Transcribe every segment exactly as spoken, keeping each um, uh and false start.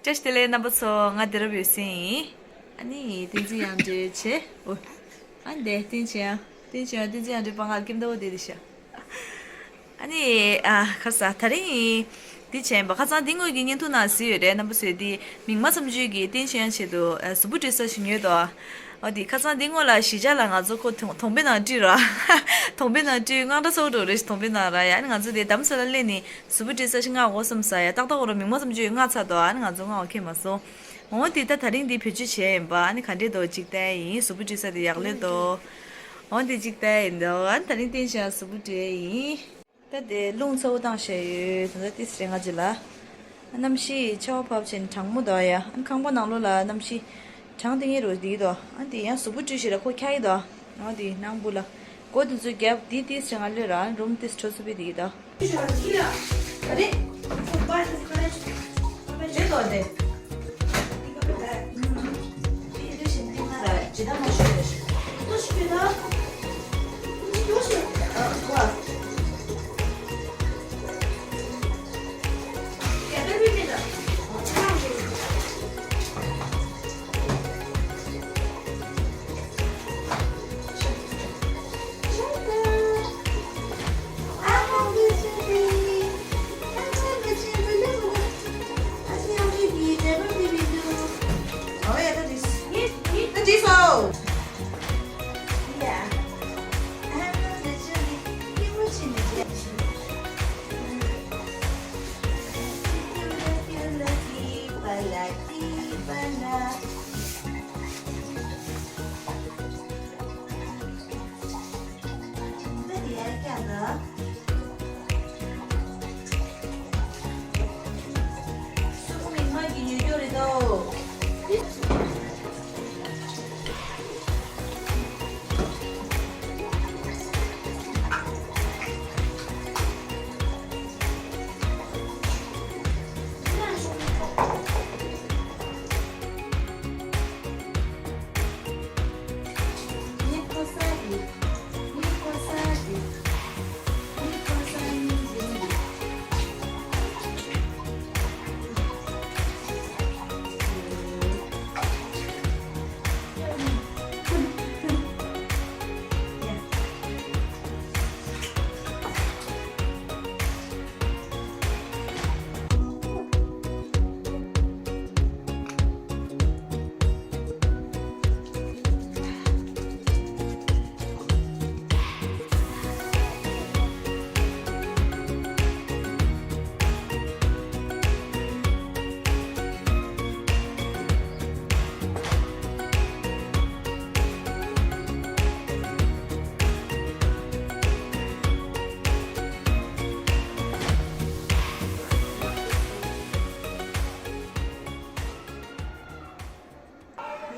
བཀྲ་ཤིས་བདེ་ལེགས་རྣམ་པ་ཚོ། ང་བདེ་རབ་ཡོད་སེམས་ཡིན། ཨ་ནི་བསྟན་འཛིན་དབྱངས་སྒྲོལ་བྱས། ཨོ། ཨ་འདས་བསྟན་འཛིན་དབྱངས་བསྟན་འཛིན་དབྱངས་བསྟན་འཛིན་དབྱངས་སྒྲོལ་པ་ང་ལ་ཀེམ་ཏའོ་དེ་དེ་ཤ། ཨ་ནི་ཨ་ཁ་ས་དེ་རིང་འདི་བྱས་པ་ཁ་སང་འདི་དངོས་ཀྱི་བརྙན་ཐུང་ནང་གཟིགས་ཡོད་རེད། རྣམ་པ་ཚོས་འདི་མིག་དམར་མཚམས་གཅོད་ཀྱི་བསྟན་འཛིན་དབྱངས་ཆེད་དུ་ཨ་གཟུགས་པོ་བཀྲུས་ས་ཞིག་ཉོས་འདུག་ཨ་འདི་ཁ་སང་འདི་སྔོན་ལ་གཞིས་ཆགས་ལ་ང་ཚོ་ཁོ་དོང་དོང་པའི་ནང་བཀྲུས་ར། དོང་པའི་ནང་བཀྲུས་དངངས་སྐྲག་ཚ་པོ་འགྲོ་རེད། དོང་པའི་ནང་ར་ཡ། ཨ་ནི་ང་ཚོ་དེ་རྡ་རམ་ས་ལ་སླེབས་ནས་གཟུགས་པོ་བཀྲུས་ས་ཞིག་མངགས་དགོས་བསམ་ས་ཡ། ཏག་ཏག་འོ་ར་མིག་དམར་མཚམས་གཅོད་མངགས་ཚར་འདུག་ཨ་ནི་ང་ཚོ་མངགས་པ་ཁེལ་མ་སོང་། འོ་དེ་ད་དེ་རིང་འདི་བེད་སྤྱོད་བྱས་ཡིན་པ། ཨ་ནི་ག་འདྲས་འདུག་གཅིག་བལྟས་ཡིན། གཟུགས་པོ་བཀྲུས་ས་དེ་ཡག་ལེ་འདུག་འོ་དེ་གཅིག་བལྟས་ཡིན་འདུག་ཨ་ནི་དེ་རིང་བསྟན་འཛིན་དབྱངས་གཟུགས་པོ་བཀྲུས་ཡིན། ད་དེ་རླུང་ཚ་པོ་བཏང་བཞག་ཡོད། ད་ལྟ་ཏིས་རེ་ང་ཅི་ལ། གནམ་གཤིས་ཆར་པ་བབས་ཕྱིན་གྲང་མོ་འདུག་ཡ། ཨ་ནི་ཁང་པ་ནང་ལོགས་ལ་གནམ་གཤིས་གྲང་དེ་ངེས་རུ་བསྡད་འདུག་ཨ་དེ་ཡང་གཟུགས་པོ་བཀྲུས་ཤིག་ལ་ཁོ་ཁྱ་ཡི་འདུག་ཨ་དེ་ནང་བུ་ལ་སྒོ་དེ་ཚོ་རྒྱབ། དེ་ཏིས་རེ་ང་ལོས་ར་རུམ་ཏིས་འཕྲོ་ཚུགས་པའི་བསྡད་འདུག་ཨ་རེ། ཁོ་པ་ཏིས་ཁ་རེ་ཁ་རེ་བྱེད་འདུག་དེ།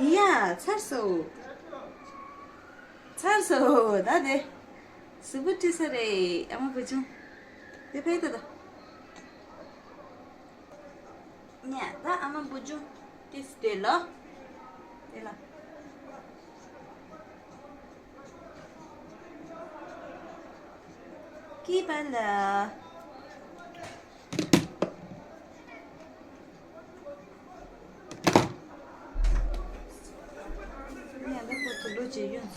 ཡ། ཚར་སོང་། ཚར་སོང་། ད་དེ་གཟུགས་པོ་བཀྲུས་ས་རེད། ཨ་མ་བུ་ཆུང་། དེ་ཕེབས་ད་ད། ཉ། ད་ཨ་མ་བུ་ཆུང་། དེ་སྟེ་ལ། དེ་ལ། ཀི་པ་ལ། ཉ་ད་ཁོ་དུག་ལོག་བྱེད་ཡོང་།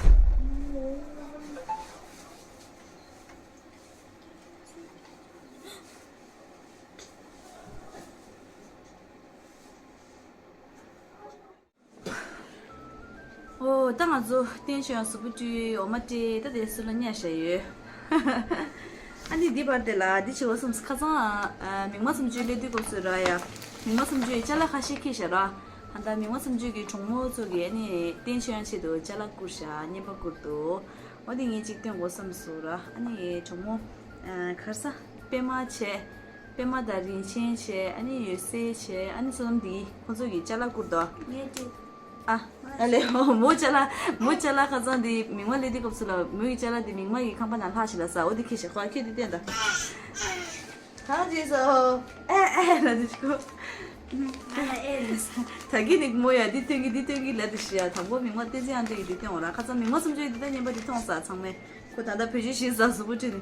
ཨོ། ད་ང་ཚོ་བསྟན་ཆོས་ཡང་གཟུགས་པོ་བཀྲུས། འོ་མ་སྤྲད། ད་དེ་སུ་ལ་ཉལ་བཞག་ཡོད། ཨ་ནི་འདི་བར་དེ་ལ་འདི་བྱེད་པ་སོང་། ཁ་སང་ཨ་མིག་དམར་མཚམས་གཅོད་སླེབས་དུས་སྐབས་སུ་ར་ཡ། མིག་དམར་མཚམས་གཅོད་ཅ་ལག་ཁ་ཤས་འཁྱེར་བཞག་ར། ད་ལྟ་མིག་དམར་མཚམས་གཅོད་ཀྱི་གྲོགས་མོ་ཚོ་གིས་ཨ་ནི་བསྟན་ཆོས་ཡང་ཆེད་དུ་ཅ་ལག་བསྐུར་བཞག་བརྙན་པར་བསྐུར་འདུག་འོ་དེ་ངས་གཅིག་སྟོན་དགོས་བསམ་སོང་ར། ཨ་ནི་གྲོགས་མོ་ཨ་ག་རེ་ཟ། པད་མ་བྱས། པད་མ་དང་རིན་ཆེན་བྱས། ཨ་ནི་འོད་ཟེར་བྱས། ཨ་ནི་བསོད་ནམས་འདི་ཁོ་ཚོ་གིས་ཅ་ལག་བསྐུར་འདུག་ངས་བྲིས། ཨ། ཨ་ལེ། མོ་ཅ་ལག་མོ་ཅ་ལག་ཁ་སང་འདི་མིག་དམར་སླེབས་དུས་སྐབས་སུ་ལ་མོ་ཡི་ཅ་ལག་འདི་མིག་དམར་གྱི་ཁང་པ་ནང་ལྷག་ཞིག་ལ་ཟ། འོ་འདི་ཁྱེར་ཤག་ཁོ་ཁྱེར་འདི་བསྟན་ད། གང་བྱས་སོ། ཨེ་ཨེ་ལ་འདི་ཤོ། ཨ་ཨེ་ལ་ཟ། ད་གིན་ནི་མོ་ཡ་འདི་སྟོན་གི་འདི་སྟོན་གི་ལ་འདི་ཤི་ཡ། དང་པོ་མིག་དམར་བསྟན་འཛིན་ཨ་འདི་ཡི་འདི་སྟོན་འོ་ར། ཁ་སང་མིག་དམར་མཚམས་གཅོད་འདི་ད་བརྙན་པ་འདི་མཐོང་ས་ཚང་མས། ཁོ་ད་ལྟ་བེད་སྤྱོད་བྱེད་ས་གཟུགས་པོ་བཀྲུས་ནས།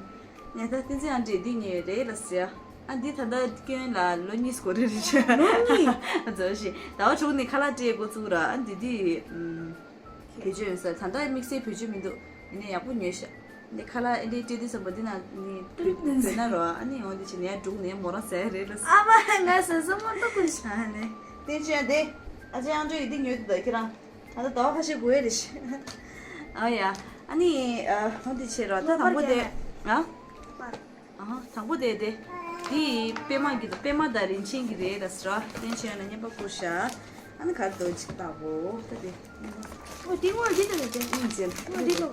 ངས་ད་བསྟན་འཛིན་ཨ་འདྲས་འདི་ཉེ་རེད་ལ་ཟེར། ཨ་འདི་ད་ལྟ་སྐྱོན་ལ་ལོ་གཉིས་འགོར་རེད་རེད། ལོ་གཉིས། ཟླ་བ་དྲུག་ནས་ཁ་ལག་སྤྲད་འགོ་བཙུགས་ར། ཨ་འདི་འདི་ཨམ། བེད་སྤྱོད་ཡོད་ས། ད་ལྟ་དམིགས་བསལ་བེད་སྤྱོད་མི་འདུག་ཡིན་ནའི་ཡག་པོ་ཉོས་ཤག་འདི་ཁ་ལག་ཨེ་འདྲའི་སྤྲད་དུས་ཙམ་པ་འདི་ན་ནི་ཏུ་རུ་ཏུ་རུ་བོད་ན་རོ། ཨ་ནི་འོང་འདི་བྱས་ནས་ཡར་འགྲུག་ནས་མོ་རང་ཟས་རེད་ལ། ཨ་མ་ང་ཟས་ཟ་མ་ཐུབ་གི་ཤག་ཨ་ནི་བསྟན་ཆོས་འདི་ཨ་ཅེ་ཨང་ཅོ་ཡིས་འདི་ཉོས་འདུག་ད་ཁྱེད་རང་ད་ལྟ་ཟླ་བ་ཁ་ཤས་འགོར་ཡས་རེད་ཤག་ཨ་ཡ། ཨ་ནི་ཨ་འོང་འདི་བྱས་རོ། ད་དང་པོ་དེ་ཨ། ཨ་ཧ། དང་པོ་དེ་དེ། དེ་ཡི་པད་མ་གི་པད་མ་དང་རིན་ཆེན་གྱི་རེད་ད་ཟེར་བ། བསྟན་ཆོས་ན་བསྙེན་པ་བསྐུར་ཤག་ཨ་ནི་གར་དོ་ཅིག་བཏགས་གོ་ད་དེ། ཨོ་དེ་ངོ་འདི་ལ་རེད་དེ། ཨིན་ཅན། ངོ་འདི་ལ།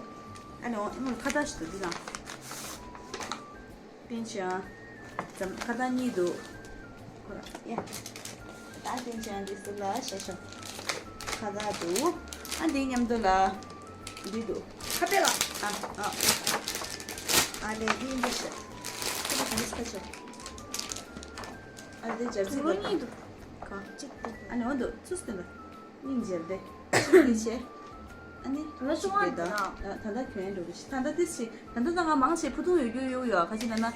ཨ་ནི་ཨོ་ངོ་ཁ་བཏགས་ཤིག་འདུག་འདི་ལ། བསྟན་ཆོས། ཙམ་ཁ་བཏགས་གཉིས་འདུག་ཁོ་ར་ཡ། ད་བསྟན་ཆོས་འདི་ཟུར་ལ་བཞག་ཤོག་ཁ་བཏགས་འདུག་ཨ་འདི་མཉམ་དུ་ལ། འདི་འདུག་ཁ་པེ་ལ། ཨ་ཨ། ཨ་ལས་འདི་འདི་ཤ། ཁ་པེ་ག་རེ་ཁ་ཆོ། ཨ་འདི་སྦྱར་ཚིག་ལ། གཉིས་འདུག་ག་གཅིག་འདུག་ཨ་ནི་འོ་འདུག་ཚུགས་སྟེ་འདུག་སྙིང་རྗེ་རེད། ཤིག་འདི་ཆེ། ཨ་ནི་ད་ལྟ་ཆུང་བ་འདི་ད་ད་ལྟ་གྱོན་འགྲོ་གི་ཤི། ད་ལྟ་ཏིས་ཤི། ད་ལྟ་ད་ང་མང་ཆེ་ཕུ་ཐུང་ཡོད་རྒྱུ་ཡོད་ཡོད་ག་ཅི་ན་ན།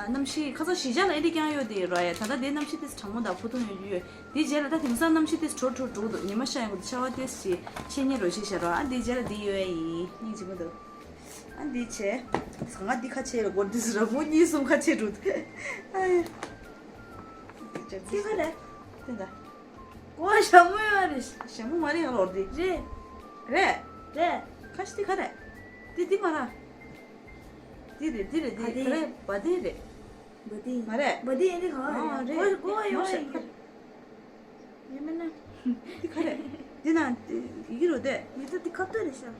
གནམ་གཤིས་ཁ་སང་གཞིས་ཆགས་ལ་ཨེ་འདྲ་རྐྱང་ཡོད་དེ་ར་ཡ། ད་ལྟ་དེ་གནམ་གཤིས་ཏིས་གྲང་མོ་དང་ཕུ་ཐུང་ཡོད་རྒྱུ་ཡོད། དེ་རྗེས་ལ་ད་དེང་སང་གནམ་གཤིས་ཏིས་དྲོ་དྲོ་དྲོ་འདུག་ཉི་མ་ཤར་ཡོང་གི་འདུག་ཆར་པ་ཏིས་ཤི་ཆེ་ཉེ་རོ་ཆེ་ཤ་ར། ཨ་འདི་རྗེས་ལ་འདི་ཡོད་ཡིན་སྙིང་རྗེ་མོ་འདུག་ཨ་འདི་ཆེ། ང་འདི་ཁ་ཆེ་ལ་སྒོར་ཏིས་ར་མོ་གཉིས་གསུམ་ཁ་ཆེ་འགྲོ་འདུག་ཨ་ཡ། འདི་ཁ་རེད། དེ་འདྲ། གོ་ཞྭ་མོ་ཡོད་རེད། ཞྭ་མོ་མ་རེད་ཡང་ལོར་དེ། རེད། རེད། རེད། ཁ་ཤི་དེ་ག་རེད། དེ་དེ་མ་ར། དེ་རེད་དེ་རེད་དེ་ག་རེད། བ་དེ་རེད། བ་དེ། མ་རེད། བ་དེ་ཡིན་དེ་ག་རེད། ཨ་རེད། གོ་གོ་ཡོད་རེད། ཡིན་མིན་ན། དེ་ག་རེད། དེ་ན་ཡི་གེ་རུ་དེ། ཡི་གེ་དེ་ཁ་བཏོད་རེད་ཤག་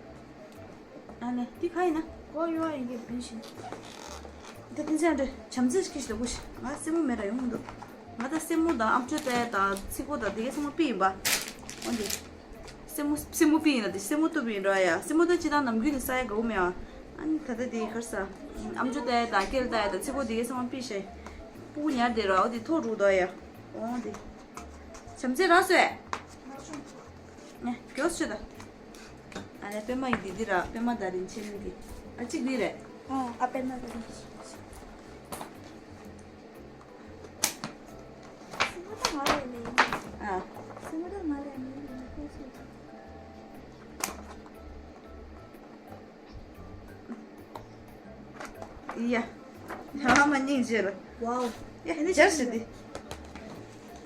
ཨ་ནི་དེ་ག་ཡིན་ན། གོ་ཡོད་ཡིན་གྱི་བུ་ཞིག་ད་དེ་ཚན་འདྲ་བྱམས་བརྩེ་ཞིག་ཞིག་ལ་གོ་ཞིག་ང་སེན་མོ་མེད་ར་ཡོང་མི་འདུག་ང་ད་སེན་མོ་དང་ཨམ་ཅོག་ལྟ་ཡ་དང་ཚིག་གོ་དང་དེ་གའི་སེན་མོ་པི་ཡིན་པ། འོན་ཏེ། སེན་མོ་སེན་མོ་པི་ཡིན་ན་དེ་སེན་མོ་གཏུབ་ཡིན་ར་ཡ། སེན་མོ་ད་ཅི་དང་ནམ་རྒྱུན་ནས་ས་ཡ་དགའ་བོ་མེད་ཨ། ཨ་ནི་ད་ལྟ་དེ་གར་ས། ཨམ་ཅོག་ལྟ་ཡ་དང་སྐེ་ལ་ལྟ་ཡ་དང་ཚིག་གོ་དེ་གའི་སེན་མོ་པི་ཤེ། སྤུ་གུ་ཉར་དེ་ར་འོ་དེ་ཐོག་རུ་དོ་ཡ། འོ་དེ། བྱམས་བརྩེ་ར་སོས། ནས་མགྱོགས་ཤོད་ད། ཨ་ནི་པད་མ་ཡི་འདི་འདི་ར་པད་མ་དང་རིན་ཆེན་གྱི། ཨ་གཅིག་འདི་རེད། ཨོ་ཨ་པད་མ་དང་རིན་ཆེན། སེམས་པ་ད་ང་ལས་ལས་ཡིན། ཨ། སེམས་པ་ད་ང་ལས་ལས་ཡིན། ཡ། ཨ་མ་སྙིང་རྗེ་ལ། ཝའོ། ཡ་ཨེ་འདི་སྦྱར་ཞིག་འདི།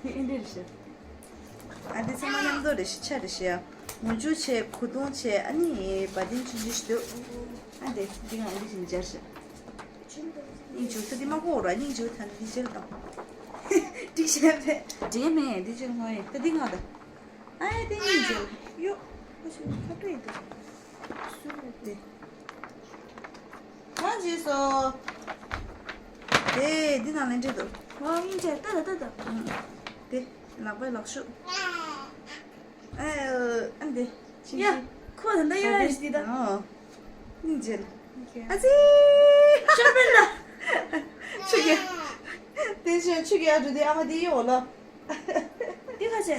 ཨེ་འདི་རེད་ཤག་ཨ་འདི་ཚང་མ་མཉམ་དུ་རེད་ཤག་ཆ་རེད་ཤག་ཡ། མུ་ཅུ་ཆེ་གུ་དུང་ཆེ་ཨ་ནི་བ་དན་ཆུང་ཆུང་ཞིག་འདུག་ཨ་འདི་འདི་ང་ཨེ་འདི་བཞིན་སྦྱར་ཤག་སྙིང་རྗེ་ད་འདི་མ་གོ་ར་སྙིང་རྗེ་ད་འདི་སྦྱར་དང་། འགྲིག་ཤག་པས། འདྲེ་མེད་འདི་ཅིག་ཧོ་ཡ་ད་འདི་ང་ད། ཨ་ཡ་དེ་སྙིང་རྗེ་ཡོ། ཁ་ཤས་ཁ་སྤྲོད་ཡིན་འདུག་སུ་རེད་དེ། གང་བྱས་སོ། དེ་འདི་ནང་ལེན་འདྲེ་འདུག་ཨོ་སྙིང་རྗེ་ལྟ་ད་ལྟ་ད། དེ་ལག་པའི་ལག་ཤུབས། ཨ་ཨ་འདི། ཡ། ཁོ་ད་ལྟ་ཡོད་རེད་འདི་ད། ཨོ། སྙིང་རྗེ། ཨ་ཙི། ཤོར་པན་ལ། ཆུ་རྐྱལ། དེ་བཞིན་ཆུ་རྐྱལ་འགྲོ་དུས་ཨ་མ་དེ་ཡོད་ལ། འདི་ཁ་ཆེ།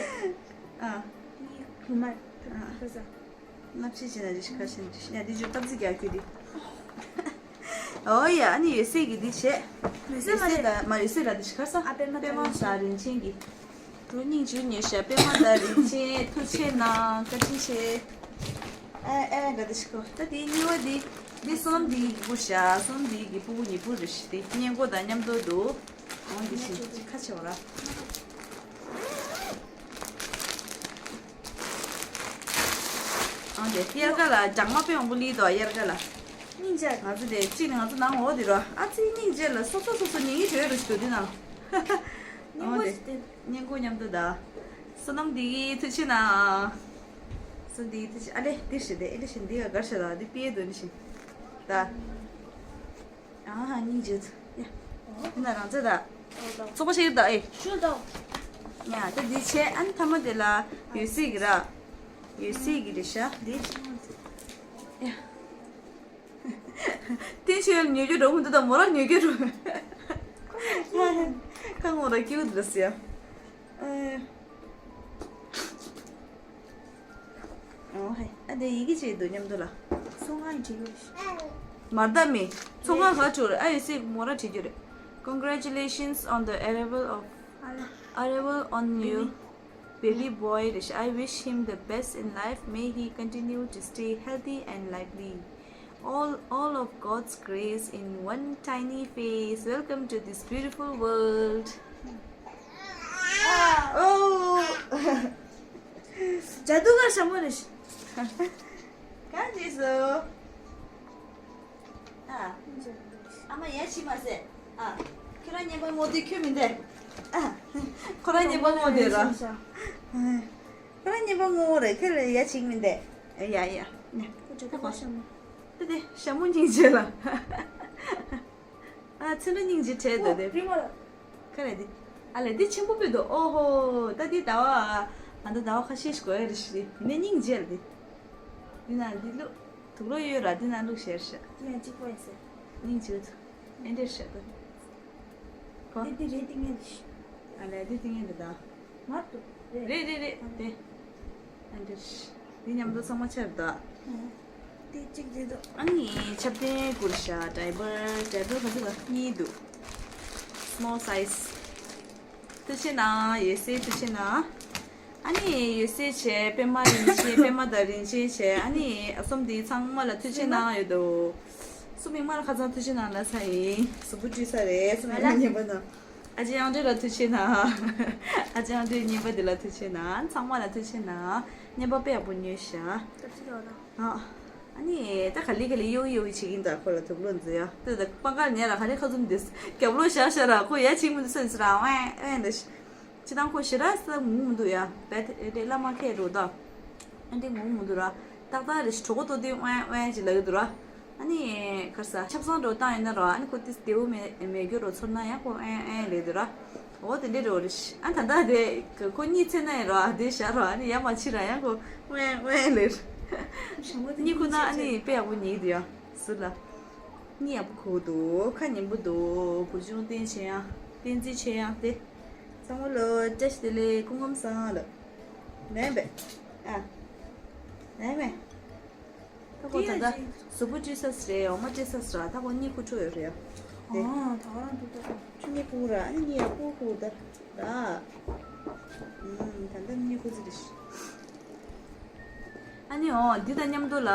ཨ། འདི་ཁུ་མར། ཨ། ཁ་ས། སྣབས་ཕྱི་ཅི་ན་རི་ཤི་ཁ་ཤི་ན་རི་ཤི་ཡ་འདི་ཇོ་སྟབས་རྩིས་རྒྱག་རྒྱུ་དེ། ཨོ་ཡ་ཨ་ནི་ཡོད་སྲིད་ཀྱི་འདི་བྱས། ཡོད་སྲིད་མ་རེད། ཡོད་སྲིད་ལ་མ་ཡོད་སྲིད་ལ་འདི་ཤི་ཁ་ས། ཨ་པད་མ་པད་མ་དང་རིན་ཆེན་གྱི། རུ་སྙིང་རྗེ་ཉེ་ཤ་པད་མ་དང་རིན་ཆེན་ཐུགས་ཆེ་གནང་བཀའ་དྲིན་ཆེ། ཨ་ཨ་དགའ་བདེ་ཞིག་གོ་ད་དེའི་གཉིས་པ་འདི་འདི་བསོད་ནམས་འདིའི་གི་སྤུ་ཤ་བསོད་ནམས་འདིའི་གི་སྤུ་གུ་གཉིས་པོ་རེད་ཤི་དེ་སྙན་གོ་དང་མཉམ་དུ་འདུག་ཨང་འདི་ཤི་ཅི་ཁ་ཆེ་བ་ར། ཨང་དེ་དབྱར་ཁ་ལ་ལྗང་མ་དཔེ་མང་པོ་ལི་དོ་དབྱར་ཁ་ལ། སྙིང་རྗེ། ང་ཚོ་དེ་གཅིག་ནས་ང་ཚོ་ནང་འོ་དེ་རོ་ཨ་ཙི་སྙིང་རྗེ་ལ་སོ་སོ་སོ་སོ་ཉིན་གྱི་བྲོས་རུ་ཞིག་འདུག་དེ་ནང་། སྙིང་པོ་ཨང་དེ་ཞིག་དེ། སྙིང་ཁུང་མཉམ་དུ་ད། བསོད་ནམས་འདི་གི་ཐུགས་ཆེ་ན། བསོད་འདི་གི་ཐུགས་ཆེ་ཨ་ལེ་འདི་ཞིག་དེ་ཨེ་ལེ་ཞིག་འདི་ག་གར་ཞིག་ད་འདི་པིའི་དོན་ཞིག་ད། ཨ་ཧ་སྙིང་རྗེ་ཚུ། ཡ། འདི་ན་རང་ཚེ་ད། ཚོགས་པ་ཞིག་ད་ཨེ། ཞུ་ད། ཡ་ད་འདི་ཆེ་ཨན་ཐ་མ་དེ་ལ་ཡོད་སྲིད་གི་ར། ཡོད་སྲིད་གི་རེད་ཤག་འདི། ཡ། དེ་ཆོས་ཉོ་རྒྱུ་འགྲོ་མི་འདུག་ད་མོ་རང་ཉོ་རྒྱུ་འགྲོ། ཁ་ངོ་ར་ཀིའུ་འདུག་ཟེར། ཨེ། ཨོ་ཧེ། ཨ་དེ་ཡི་གེ་ཅིག་འདུག་མཉམ་དུ་ལ། ཚོང་ཁང་ཡི་བྲིས་རྒྱུ་རེད། མར་ད་མི། ཚོང་ཁང་ག་བྲིས་རེད་ཨ་ཡོད་སྲིད་མོ་ར་བྲིས་རྒྱུ་རེད། Congratulations on the arrival of arrival on you, baby boy. I wish him the best in life. May he continue to stay healthy and lively. All, all of God's grace in one tiny face. Welcome to this beautiful world. Oh. ཇ་འདུག་ག་ཞྭ་མོ་རེད། གང་བྱས་སོ། ཨ། ཨ་མ་ཡ་བྱེད་མ་ཟེར། ཨ། ཁྱོད་རང་ཉན་པ་ངོ་དེ་ཁྱོད་མི་འདེ། ཨ། ཁོ་རང་ཉན་པ་ངོ་དེ་ར། ཁོ་རང་ཉན་པ་ངོ་རེད། ཁྱོད་ལ་ཡ་བྱེད་མི་འདེ། ཡ་ཡ། ནས། ཁོ་ཇ་འདུག་ག་ཞྭ་མོ། དེ་དེ་ཞྭ་མོ་སྙིང་རྗེ་ལ། ཨ་ཚེ་འདྲ་སྙིང་རྗེ་བྲལ་འདུག་དེ། རི་མོ་ལ། ཁ་རེ་འདི། ཨ་ལས་འདི་ཆེན་པོ་པོ་འདུག་ཨོ་ཧོ། ད་འདི་ཟླ་བ། ང་ད་ཟླ་བ་ཁ་ཤས་ཤིག་གོ་ཡ་རེ་ཞིག་རེད། ཡིན་ནའི་སྙིང་རྗེ་ལ་འདི། འདི་ན་འདི་བླུག་དུག་ལོག་ཡོད་ར། འདི་ན་བླུག་ཤེར་ཤ། ཅི་ཡང་གཅིག་པོ་ཡིན་ཟེར། སྙིང་རྗེ་འདུག་ཨེ་འདྲེར་ཤ་འདུག་གོ། འདི་འདི་རེད། འདི་ངན་ལ་ཤི། ཨ་ལས་འདི་འདི་ངན་འདི་ད། མར་དུ། རེད་རེད་རེད་རེད། དེ། ཨ་འདྲེར་ཤ། འདི་མཉམ་དུ་ཚང་མ་ཆར་ད། དེ་གཅིག་དེ་དུ། ཨ་ནི་ཆབ་ལྡན་བསྐུར་ཤ། ཌའི་པར། ཌའི་པར་ག་ཚོད་ག་གཉིས་འདུག small size། ཐུགས་རྗེ་གནང་། ཡོད་སའི་ཐུགས་རྗེ་གནང་། ཨ་ནི་ཡོད་སའི་བྱས། པད་མ་རིན་ཆེན། པད་མ་དང་རིན་ཆེན་བྱས། ཨ་ནི་ཨ་གསུམ་འདི་ཚང་མ་ལ་ཐུགས་རྗེ་གནང་ཡོད་དོ། སུ་མིག་དམར་ཁ་ཚང་ཐུགས་རྗེ་གནང་ལ་ཚ་ཡིན། གཟུགས་པོ་བཀྲུས་ས་རེད། སུ་མིག་དམར་ཉན་པ་ན། ཨ་ཅེ་ཨང་ཏྲེ་ལ་ཐུགས་རྗེ་གནང་། ཨ་ཅེ་ཨང་ཏྲེ་ཉན་པ་འདི་ལ་ཐུགས་རྗེ་གནང་། ཚང་མ་ལ་ཐུགས་རྗེ་གནང་། ཉན་པ་དཔེ་ཡག་པོ་ཉོས་ཤག་ཨ། ཨ་ནི་ད་ག་ལེ་ག་ལེ་གཡོ་གཡོ་བྱེད་ཀྱིན་འདུག་ཁོ་ལ་དུག་ལོག་འཛུལ་ཡ། ཏོ་ད་པང་ཁར་ཉལ་ལ་ག་ལེ་ཁ་ཚུམ་འདི་རྒྱབ་ལོག་བཞག་བཞག་ར། ཁོ་ཡ་བྱེད་མི་འདུག་སོན་སི་ར་ཝེ་ཝེ་འདི། ཅི་དང་ཁོ་ཞེ་དྲག་ས་ངུ་མི་འདུག་ཡ། བད་དེ་བླ་མ་ཁས་འགྲོ་ད། ཨ་འདི་ངུ་མི་འདུག་ར། ཏག་ཏག་རེ་ཞིག་གྲོད་ཁོག་ལྟོགས་དུས་ཝེ་ཝེ་ཅིག་ལབ་ཀྱི་འདུག་ར། ཨ་ནི་གར་ས་ཆབ་གསང་འགྲོ་བཏང་ཡོད་ན་ར། ཨ་ནི་ཁོ་ཏིས་བདེ་བོ་མེད་མེད་རྒྱུ་རོ་ཚོར་ན་ཡང་ཁོ་ཨེ་ཨེ་ལེ་འདུག་ར། འོ་དེ་འདྲས་རོ་རེ་ཤི། ཨ་ད་ལྟ་དེ་ཁོ་གཉིད་ཚད་ན་ཡང་ར་དེ་བཞག་ར། ཨ་ནི་ཡར་མར་ཕྱིན་ར་ཡང་ཁོ་ཝེ་ཝེ་ལེ་ར། གཉིད་ཁུག་ན་ཨ་ནི་དཔེ་ཡག་པོ་ཉལ་གྱི་འདུག་ཡ། ཟུར་ལ། གཉིད་ཡག་པོ་ཁུག་འདུག་ཁ་ཉན་པོ་འདུག་བུ་ཆུང་བསྟན་ཆེ་ཡང་བསྟན་འཛིན་ཆེ་ཡང་དེ། ཚང་མ་ལོ་བཀྲ་ཤིས་བདེ་ལེགས། སྐུ་ཁམས་བཟང་ལ། མེད་པས། ཨ། མེད་མེད། ད་ཁོ་ད་ལྟ་གཟུགས་པོ་བཀྲུས་ས་རེད། འོ་མ་བཀྲུས་ས་ར། ད་ཁོ་གཉིད་ཁུག་འཕྲོ་ཡོད་རེད་ཡ། དེ། ཨ་ད་ག་རང་འདུག་ད། ཁྱོད་གཉིད་ཁུག་ར། ཨ་ནི་གཉིད་ཡག་པོ་ཁུག་ད་ར། ཨུམ་ད་ལྟ་གཉིད་ཁུག་ཚར་རེད། ཨ་ནི་འོ་འདི་དང་མཉམ་དུ་ལ།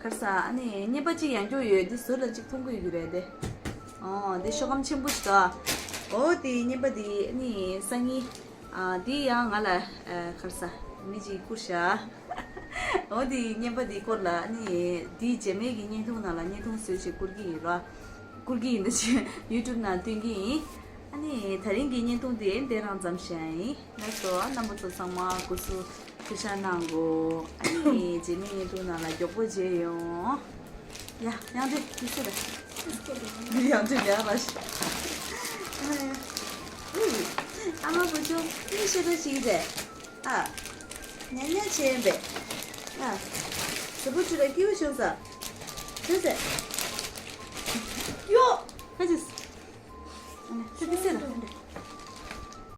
གར་ས་ཨ་ནི་རྔན་པ་གཅིག་ཡང་སྐྱོ་ཡོད། འདི་ཟུར་ལ་གཅིག་མཐོང་གི་ཡོད་རེད་དེ། ཨོ་འདི་ཤོག་སྒམ་ཆེན་པོ་ཞིག་ད། འོ་དེ་རྔན་པ་འདི་ཨ་ནི་སང་ཉིན། ཨ་འདི་ཡང་ང་ལ་ཨ་གར་ས་མི་གཅིག་བསྐུར་ཤག་འོ་འདི་རྔན་པ་འདི་སྐོར་ལ་ཨ་ནི་འདི་རྗེས་མའི་གི་བརྙན་ཐུང་ནང་ལ་བརྙན་ཐུང་བཟོས་བྱས་བསྐུར་གི་ཡིན་ར། བསྐུར་གི་ཡིན་ད་ཅི་ཡུ་ཊུབ་ནང་སྟོན་གི་ཡིན། ཨ་ནི་དེ་རིང་གི་བརྙན་ཐུང་འདི་འདི་རང་ཙམ་བཞག་ཡིན། ལགས་སོ། རྣམ་པ་ཚོ་ཚང་མ་སྐུ་གཟུགས་ཐུགས་ཅག་གནང་གོ། ཨ་ནི་རྗེས་མའི་བརྙན་ཐུང་ནང་ལ་མགྱོགས་པོ་མཇལ་ཡོང་། ཡ་ཡང་དེ་དུས་ཚོད་རེད། ཡང་དེ་ཡང་ར་ཤི། ཨ་མ་བུ་ཆུང་མི་ཤེས་ད་ཞིག་རེད། ཨ། ཉལ་ཉལ་བྱས་ཡིན་པས། ཨ། གཟུགས་པོ་བཀྲུས་ལ་སྐྱིད་པོ་བྱུང་ས། བྱུང་ཟེར། ཡོ། ཁ་ཅིག་ཨ་ནི་ཁ་ཅིག་ཟེར་ལ།